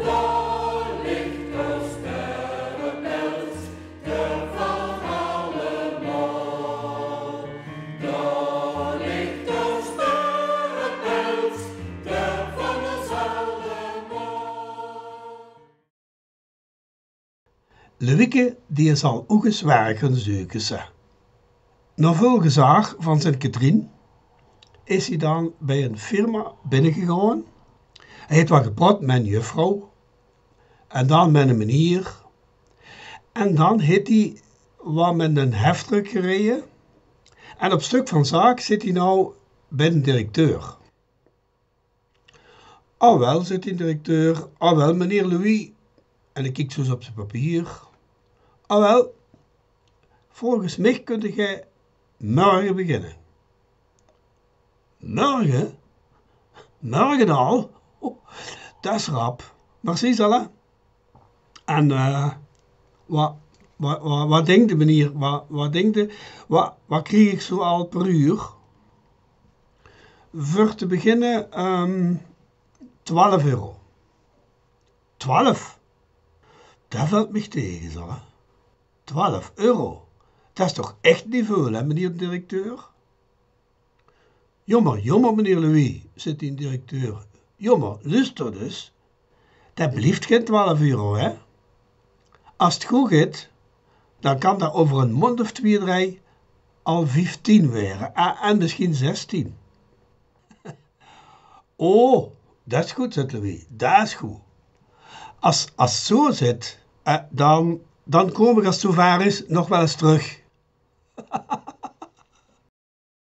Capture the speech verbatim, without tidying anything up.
Dao ligt de sterrepels, de van allemaol. Dao ligt de sterrepels, de van ós allemaol. Lewieke, die is al ouk ins werk gaon zeuke, ze. Nao väöl gezag van zien Katrien is ie dan bij ein firma binnegegaon. Hae haet wat gepraot mit ein juffrouw en dan mit eine meneer. En dan haet ie wat mit eine heftruck gereje. En op stuk van zaak zit ie now bij d'n directeur. Awel, zit d'n directeur, awel, meneer Louis. En hae kiek zoe ins op zien papier. Awel, volges mich kunt geer mörge beginne. Mörge? Mörge al? Oh, det is rap. Merci, Zella. En eh, wat, wat, wat, wat dinkt de meneer, wat, wat dinkt de, wat, wat krieg ik zoe al per uur? Veur te beginne, ehm, twelf euro. Twelf? Det velt mich tege, Zella. Twelf euro? Det is toch echt niet veul, hè, meneer de directeur? Jommer, jommer, meneer Louis, zit d'n directeur. Jommer, luuster dus. Det blieft gen twelf euro, hè? As 't good geit, dan kan det over ein maond of twieë, drei al vieftien waere. Ah, en misschien zestien. Oh, det is good, zit Louis. Det is good. As, as 't zoe zit, eh, dan, dan kom ik as 't zoe waer is nog wel ins trök.